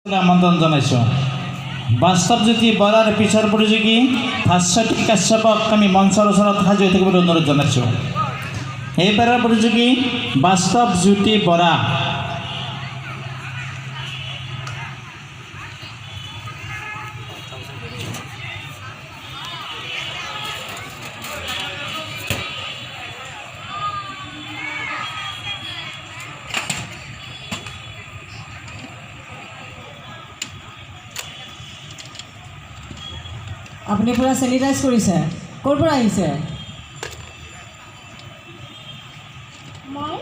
আমন্ত্ৰণ জনাইছোঁ। বাস্তৱজ্যোতি বৰাৰ পিছৰ প্ৰতিযোগী ভাস্বতী কাশ্যপক আমি মঞ্চৰ ওচৰত সাজু হৈ থাকিবলৈ অনুৰোধ জনাইছোঁ। এইবাৰৰ প্ৰতিযোগী বাস্তৱ জ্যোতি বৰা। আপুনি পূৰা চেনিটাইজ কৰিছে? ক'ৰ পৰা আহিছে? মই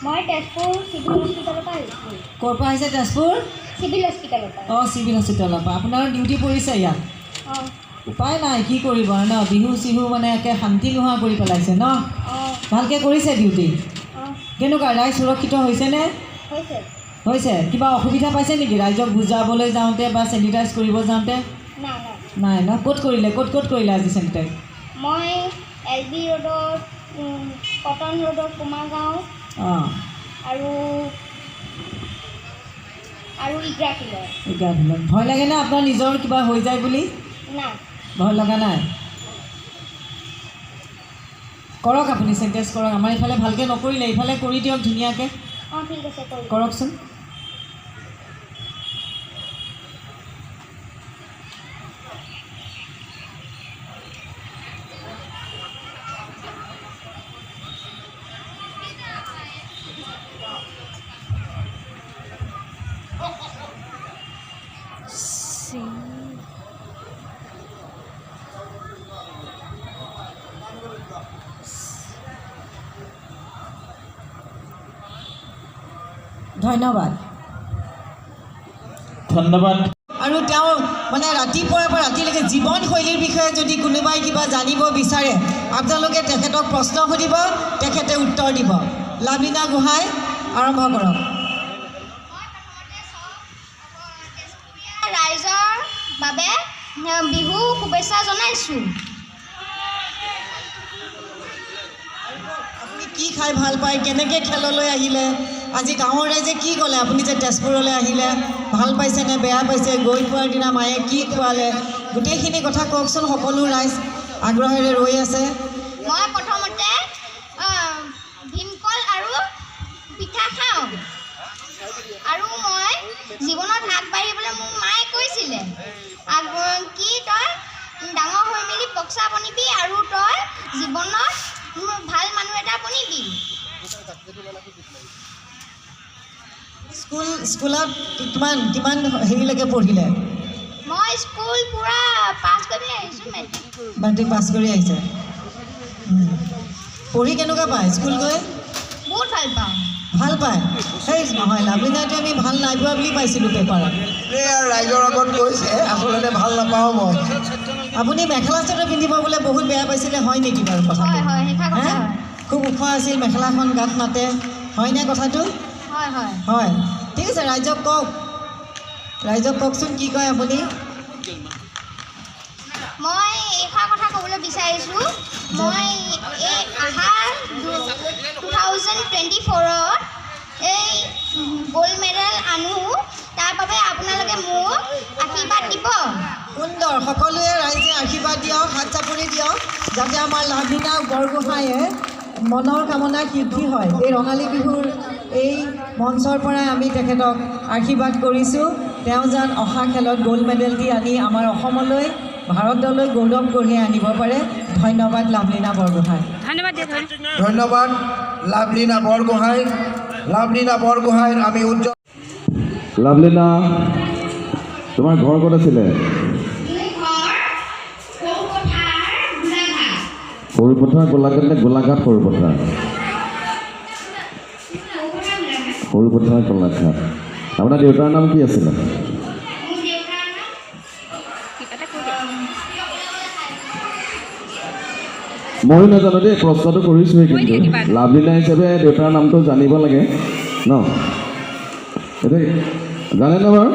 মই তেজপুৰ চিভিল হস্পিটেলৰ পৰা আহিছোঁ। ক'ৰ পৰা আহিছে? তেজপুৰ চিভিল হস্পিটেলৰ পৰা। অঁ, চিভিল হস্পিটেলৰ পৰা। আপোনাৰ ডিউটি পৰিছে ইয়াত? অঁ। উপায় নাই, কি কৰিব আৰু ন? বিহু চিহু মানে একে শান্তি নোহোৱা কৰি পেলাইছে ন? অঁ। ভালকৈ কৰিছে ডিউটি? অঁ। কেনেকুৱা, ৰাইজ সুৰক্ষিত হৈছেনে? হৈছে। হৈছে। কিবা অসুবিধা পাইছে নেকি ৰাইজক বুজাবলৈ যাওঁতে বা চেনিটাইজ কৰিব যাওঁতে? নাই নাই। নাই ন? ক'ত কৰিলে, ক'ত ক'ত কৰিলে আজি চেনিটাইজ? মই এল বি ৰোডত, কটন ৰোডত, কুমাৰগাঁও আৰু আৰু ইগ্ৰাফিলত। ইগ্ৰাফিলত। ভয় লাগেনে আপোনাৰ নিজৰ কিবা হৈ যায় বুলি? নাই। ভয় লগা নাই? কৰক, আপুনি চেনিটাইজ কৰক। আমাৰ ইফালে ভালকৈ নকৰিলে, ইফালে কৰি দিয়ক ধুনীয়াকৈ। অঁ, ঠিক আছে, কৰিম। কৰকচোন। ধন্যবাদ। ধন্যবাদ। আৰু তেওঁ মানে ৰাতিপুৱাৰ পৰা ৰাতিলৈকে জীৱনশৈলীৰ বিষয়ে যদি কোনোবাই কিবা জানিব বিচাৰে, আপোনালোকে তেখেতক প্ৰশ্ন সুধিব, তেখেতে উত্তৰ দিব। লাভলীনা গোহাঁই, আৰম্ভ কৰক। মই প্ৰথমতে চব তেজপুৰীয়া ৰাইজৰ বাবে বিহু শুভেচ্ছা জনাইছোঁ। আপুনি কি খাই ভাল পায়? কেনেকৈ খেললৈ আহিলে? আজি গাঁৱৰ ৰাইজে কি ক'লে আপুনি যে তেজপুৰলৈ আহিলে? ভাল পাইছে নে বেয়া পাইছে? গৈ পোৱাৰ দিনা মায়ে কি খোৱালে? গোটেইখিনি কথা কওকচোন। সকলো ৰাইজ আগ্ৰহেৰে ৰৈ আছে। মই প্ৰথমতে ভীমকল আৰু পিঠা খাওঁ। আৰু মই জীৱনত আগবাঢ়িবলৈ মোক মায়ে কৈছিলে কি তই ডাঙৰ হৈ মেলি বক্সাৰ বনিবি আৰু তই জীৱনত ভাল মানুহ এটা বনিবি। স্কুলত কিমান কিমান হেৰিলৈকে পঢ়িলে? মই স্কুল পূৰা পাছ কৰি মেলি আহিছোঁ, মেট্ৰিক। মেট্ৰিক পাছ কৰি আহিছে। পঢ়ি কেনেকুৱা পায় স্কুল গৈ? বহুত ভাল পাওঁ। ভাল পায়? সেই নহয়, লাভলীনাটো আমি ভাল নাই পোৱা বুলি পাইছিলোঁ পেপাৰত। এই আৰু ৰাইজৰ আগত কৈছে, আচলতে ভাল নাপাওঁ মই। আপুনি মেখেলা চাদৰ পিন্ধিব বোলে বহুত বেয়া পাইছিলে, হয় নেকি বাৰু কথাটো? হয় হয়, সেইষাৰ কথা হে? হয়। খুব ওখ আছিল, মেখেলাখন গাত নাতে, হয়নে কথাটো? হয় হয়। হয়, ঠিক আছে। ৰাইজক কওক, ৰাইজক কওকচোন, কি কয় আপুনি? মই এইষাৰ কথা ক'বলৈ বিচাৰিছোঁ, মই এই অহা 2024ত এই গ'ল্ড মেডেল আনো, তাৰ বাবে আপোনালোকে মোক আশীৰ্বাদ দিব। সুন্দৰ। সকলোৱে ৰাইজে আশীৰ্বাদ দিয়ক, হাত চাপৰি দিয়ক, যাতে আমাৰ লাভলীনা বৰগোহাঁয়ে মনৰ কামনা সিদ্ধি হয়। এই ৰঙালী বিহুৰ এই মঞ্চৰ পৰাই আমি তেখেতক আশীৰ্বাদ কৰিছোঁ, তেওঁ যেন অহা খেলত গ'ল্ড মেডেল দি আনি আমাৰ অসমলৈ, ভাৰতলৈ গৌৰৱ কঢ়িয়াই আনিব পাৰে। ধন্যবাদ লাভলীনা বৰগোহাঁই। ধন্যবাদ দিয়া ধৰি। ধন্যবাদ লাভলীনা বৰগোহাঁই। লাভলীনা বৰগোহাঁইৰ আমি উজ্জ্বল লাভলীনা, তোমাৰ ঘৰ ক'ত আছিলে? মোৰ ঘৰ সৰুপথাৰ, গোলাঘাট। সৰুপথাৰ গোলাঘাট নে গোলাঘাট সৰুপথাৰ? সৰুপথাৰ, গোলাঘাট। সৰুপথাৰ গোলাঘাট। আপোনাৰ দেউতাৰ নাম কি আছিলে? মোৰ দেউতাৰ নাম কিবা এটা কৈ দিয়া। ময়ো নাজানো দেই, প্ৰশ্নটো কৰিছোঁহে। কৈ দিয়া কিন্তু কিবা এটা। লাভলীনা হিচাপে দেউতাৰ নামটো জানিব লাগে ন? এতিয়া জানেনে বাৰু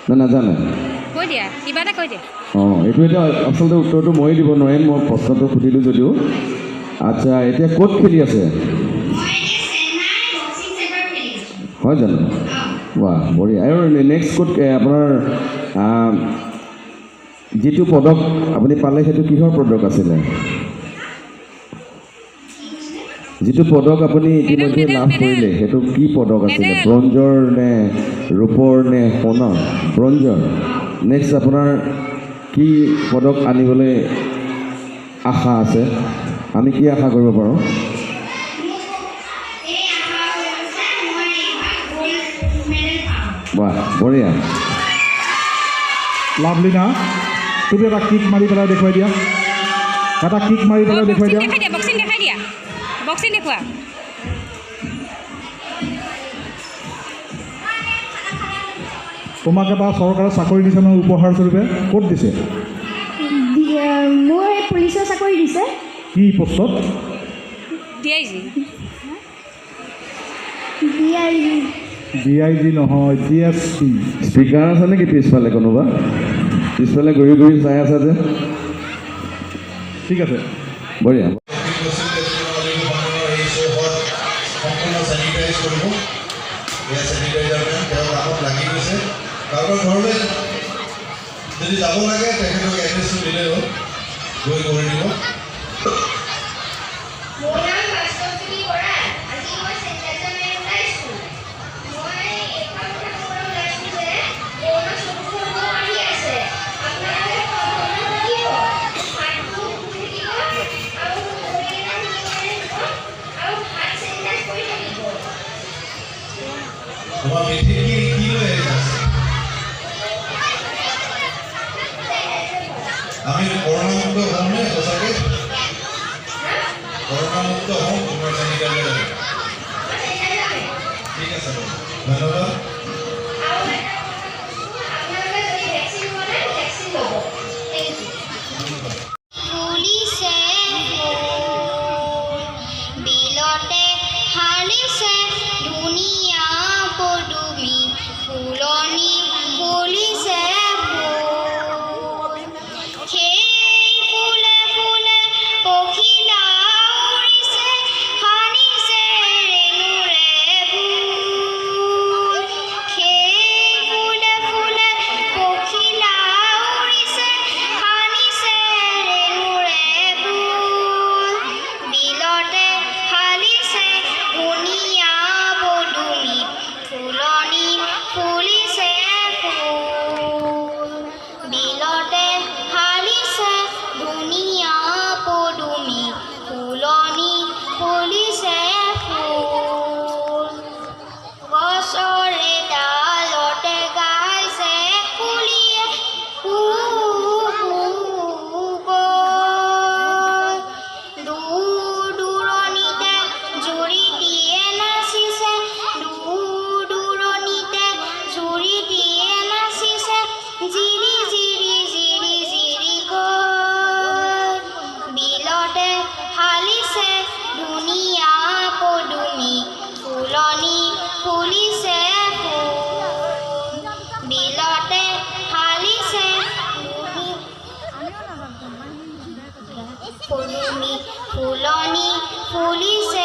নে নাজানে? কৈ দিয়া, কিবা এটা কৈ। কৈ দে। অঁ, এইটো এতিয়া আচলতে উত্তৰটো ময়ে দিব নোৱাৰিম, মই প্ৰশ্নটো সুধিলোঁ যদিও। আচ্ছা, এতিয়া ক'ত খেলি আছে? হয় জানো? বাহ, বঢ়িয়া। আৰু নেক্সট ক'ত আপোনাৰ যিটো পদক আপুনি পালে সেইটো কিহৰ পদক আছিলে? যিটো পদক আপুনি ইতিমধ্যে লাভ কৰিলে সেইটো কি পদক আছিলে? ব্ৰঞ্জৰ নে ৰূপৰ নে সোণৰ? ব্ৰঞ্জৰ। নেক্সট আপোনাৰ কি পদক আনিবলৈ আশা আছে? আমি কি আশা কৰিব পাৰোঁ? বাহ, বঢ়িয়া। লাভলীনা, তুমি এটা কিক মাৰি পেলাই দেখুৱাই দিয়া। এটা কিক মাৰি পেলাই দেখুৱাই দিয়া। দেখাই দিয়া, বক্সিং দেখাই দিয়া, বক্সিং দেখুওৱা। তোমাক এটা চৰকাৰে চাকৰি দিছে নহয় উপহাৰস্বৰূপে, ক'ত দিছে? মোৰ এই পুলিচৰ চাকৰি দিছে। কি পোষ্টত? D I G. D I G নহয়, ডি এছ পি। স্পীকাৰ আছে নেকি পিছফালে? কোনোবা পিছফালে ঘূৰি ঘূৰি চাই আছে যে। ঠিক আছে, বঢ়িয়া। সম্পূৰ্ণ চেনিটাইজ কৰিব। এয়া চেনিটাইজাৰ মেন, তেওঁ কামত লাগি গৈছে। কাৰোবাৰ ঘৰলৈ যদি যাব লাগে তেখেতক এড্ৰেছটো দিলেই হ'ল, গৈ কৰি দিব। মোৰ নাম বাস্তৱজ্যোতি বৰা। আজি মই চেনিটাইজাৰ মেন ওলাইছোঁ। মই এইখন কথা ক'বলৈ ওলাইছোঁ যে কৰোণা চতুৰ্থ ঢৌ আহি আছে। আপোনালোকে সাৱধানে থাকিব, হাত মুখ ধুই থাকিব আৰু ভৰিকেইটা ধুই থাকিব আৰু হাত চেনিটাইজ কৰি থাকিব। তোমাৰ পিঠিত কি কি লৈ আহিছা? আমি কৰোণামুক্ত হ'মনে সঁচাকৈ? কৰোণামুক্ত হ'ম তোমাৰ চেনিটাইজাৰ। ঠিক আছে বাৰু, ধন্যবাদ। আৰু এটা কথা কৈছোঁ, আপোনালোকে যদি ভেকচিন লোৱা নাই ভেকচিন ল'ব। Thank U. ফুলিছে ফুল বিলতে হালিছে ধুনীয়া পদুমি ফুলনি ফুলিছে ফুল। সেই ফুলে ফুলে পখিলা উৰিছে সানিছে ৰেণুৰে ফুল। সেই ফুলে ফুলে পখিলা উৰিছে সানিছে ৰেণুৰে ফুল। বিলতে হালিছে ধুনীয়া পদুমি ফুলনি ফুলিছে ফুল। বিলতে হালিছে ধুনীয়া পদুমি ফুলনি ফুলিছে ফুল। গছৰে ডালতে গাইছে কুলিয়ে কু কৈ। দূৰ দূৰণিতে জুৰি দিয়ে নাচিছে, দূৰ দূৰণিতে জুৰি দিয়ে নাচিছে জিৰি জিৰি জিৰি জিৰি কৈ। বিলতে হালিছে ধুনীয়া পদুমি ফুলনি ফুলিছে ফুল। বিলতে হালিছে পদুমি ফুলনি ফুলিছে।